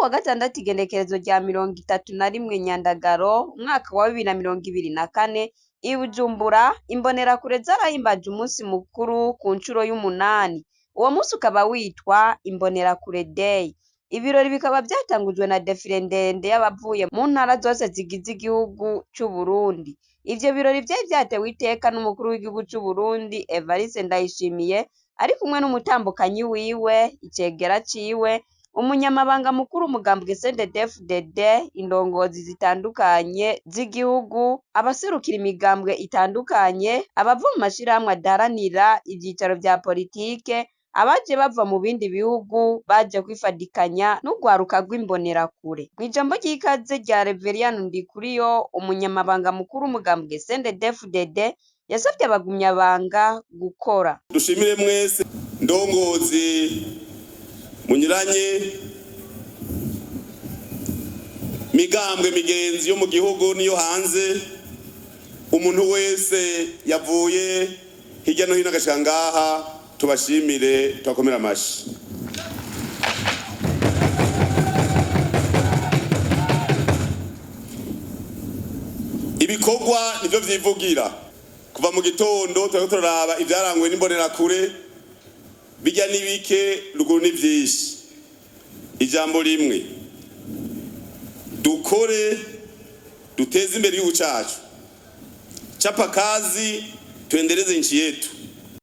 Kuwa gatandatu igenekerezo rya 31 Nyandagaro umwaka wa 2024 i Bujumbura, imbonerakure zarahimbaje umunsi mukuru ku ncuro y'umunani. Uwo munsi ukaba witwa Imbonerakure Day. Ibirori bikaba vyatangujwe na defile ndende y'abavuye mu ntara zose zigize igihugu c'Uburundi. Ivyo birori vyari vyatewe iteka n'umukuru w'igihugu c'Uburundi Evariste Ndayishimiye, ari kumwe n'umutambukanyi wiwe, icegera ciwe, umunyamabanga mukuru w'umugambwe CNDD-FDD, indongozi zitandukanye z'igihugu, abaserukira imigambwe itandukanye, abava mu mashirahamwe adaharanira ivyicaro vya politike, abaje bava mu bindi bihugu baje kwifadikanya n'urwaruka rw'imbonerakure. Mw'ijambo ry'ikaze rya Reveriyani Ndikuriyo, umunyamabanga mukuru w'umugambwe CNDD-FDD, yasavye abagumyabanga gukora. Dushimire mwese ndongozi munyuranye, migambwe migenzi yo mu gihugu niyo hanze, umuntu wese yavuye hirya no hino agashika ngaha, tubashimire, tubakomere amashi. Ibikorwa nivyo vyivugira. Kuva mu gitondo turiko turaraba ivyaranguwe n'imbonerakure, bijya n'ibike ruguru ni vyinshi. Ijambo rimwe: dukore, duteze imbere igihugu cacu. Chapa kazi, tuendeleze nchi yetu.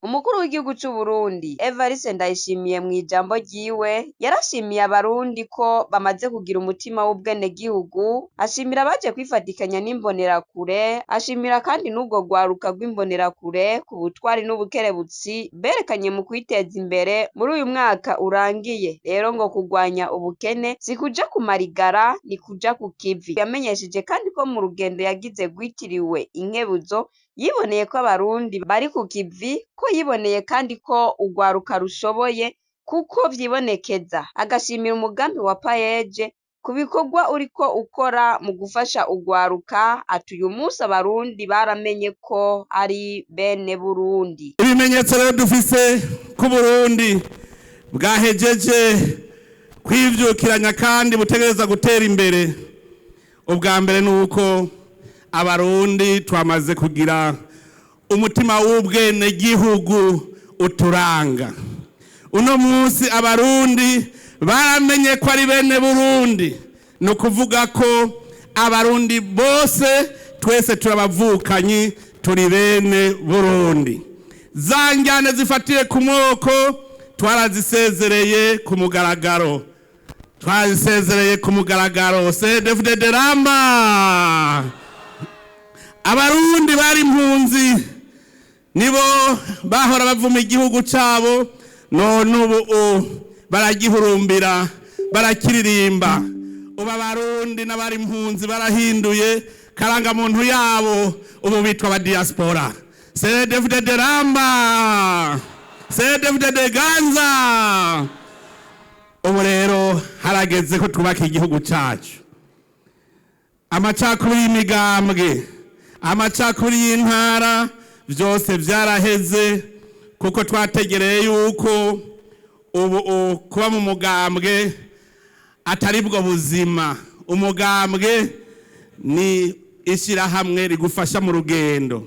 Umukuru w'igihugu c'Uburundi Evariste Ndayishimiye mw'ijambo ryiwe yarashimiye abarundi ko bamaze kugira umutima w'ubwenegihugu, ashimira abaje kwifatikanya n'imbonerakure, ashimira kandi n'urwo rwaruka rw'imbonerakure ku butwari n'ubukerebutsi berekanye mu kwiteza imbere muri uyu mwaka urangiye. Rero ngo kurwanya ubukene si kuja kumarigara, ni kuja ku kivi. Yamenyesheje kandi ko mu rugendo yagize rwitiriwe inkebuzo yiboneye ko abarundi bari ku kivi, ko yiboneye kandi ko urwaruka rushoboye kuko vyibonekeza, agashimira umugambi wa PAEEJ ku bikorwa uriko ukora mu gufasha urwaruka. Ati uyu munsi abarundi baramenye ko ari bene Burundi. Ibimenyetso rero dufise ko Burundi bwahejeje kwivyukiranya kandi butegereza gutera imbere, ubwa mbere ni uko abarundi twamaze kugira umutima w'ubwenegihugu uturanga. Uno munsi abarundi baramenye ko ari bene Burundi, ni ukuvuga ko abarundi bose twese turabavukanyi, turi bene Burundi. Za njyane zifatiye ku moko twarazisezereye ku mugaragaro, twarazisezereye ku mugaragaro. CNDD-FDD ramba! Abarundi bari impunzi nibo bahora bavuma igihugu cabo, none ubu baragihurumbira, barakiririmba. Ubu abarundi n'abari impunzi barahinduye karangamuntu yabo, ubu bitwa aba diaspora. CNDD-FDD ramba! CNDD-FDD ganza! Ubu rero harageze ko twubaka igihugu cacu. Amacakubiri y'imigambwe, amacakubiri y'intara, vyose vyaraheze, kuko twategereye yuko ubu kuba mu mugambwe atari bwo buzima. Umugambwe ni ishyirahamwe rigufasha mu rugendo.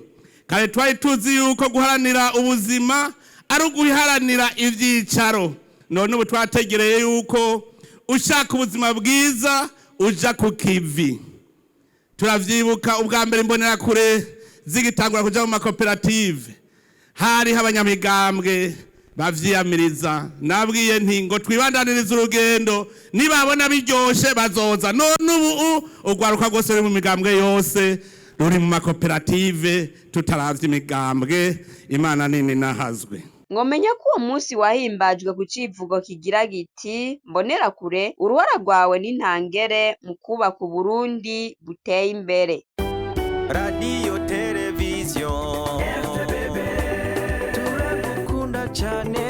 Kare twari tuzi yuko guharanira ubuzima ari uguharanira ivyicaro, none ubu twategereye yuko ushaka ubuzima bwiza uja ku kivi. Turavyibuka ubwa mbere imbonerakure zigitangura kuja mu makoperative, hariho abanyamigambwe bavyiyamiriza. Nabwiye nti ngo twibandanirize urugendo, nibabona biryoshe bazoza. None ubu urwaruka rwose ruri mu migambwe yose ruri mu makoperative, tutaravye imigambwe. Imana nini nahazwe. Mwomenya ko uwo munsi wahimbajwe ku civugo kigira giti: mbonerakure, uruhara rwawe n'intangere mu kubaka Uburundi buteye imbere. Radiyo, televiziyo, turagukunda cyane.